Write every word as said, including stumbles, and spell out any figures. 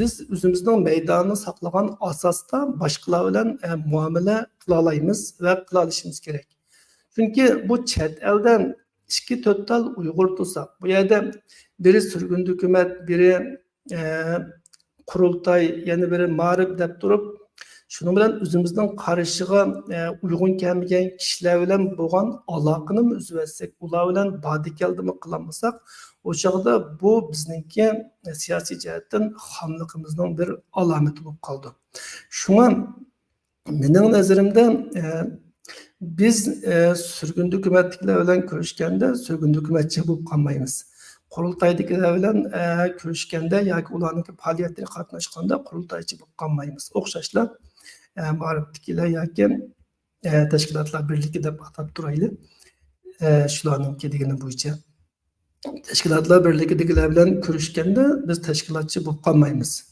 بىز ئۆزىمىزنىڭ مەيدانىنى ساقلىغان ئاساستا باشقىلار بىلەن، ئە، مۇئامىلە قىلالايمىز ۋە قىلالىشىمىز كېرەك. چۈنكى بۇ چەت ئەلدە ئىككى تۆت تال ئۇيغۇر تۇرساق، بۇ يەردە بىرى سۈرگۈندە ھۆكۈمەت، بىرى، ئە، قۇرۇلتاي، يەنە بىرى مائارىپ دەپ تۇرۇپ، شۇنىڭ بىلەن ئۆزىمىزنىڭ قارىشىغا، ئە، ئۇيغۇن كەلمىگەن كىشىلەر بىلەن بولغان ئالاقىنىمۇ ئۈزۈۋەتسەك، ئۇلار بىلەن بارىدىكەلدىمۇ قىلالمىساق، ئۇ چاغدا بۇ بىزنىڭكى سىياسىي جەھەتتىن خاملىقىمىزنىڭ بىر ئالامىتى بولۇپ قالىدۇ. شۇڭا مېنىڭ نەزىرىمدە، ئە، بىز، ئە، سۈرگۈندە ھۆكۈمەتتىكىلەر بىلەن كۆرۈشكەندە سۈرگۈندە ھۆكۈمەتچى بولۇپ قالمايمىز. قۇرۇلتايدىكىلەر بىلەن، ئە، كۆرۈشكەندە ياكى ئۇلارنىڭكى پائالىيەتلىرىگە قاتناشقاندا قۇرۇلتايچى بولۇپ قالمايمىز. ئوخشاشلا، ئە، مائارىپتىكىلەر ياكى، ئە، تەشكىلاتلار بىرلىكى دەپ ئاتاپ تۇرايلى. ئە، شۇلارنىڭكى دېگىنى بويىچە. تەشكىلاتلار بىرلىكىدىكىلەر بىلەن كۆرۈشكەندە بىز تەشكىلاتچى بولۇپ قالمايمىز.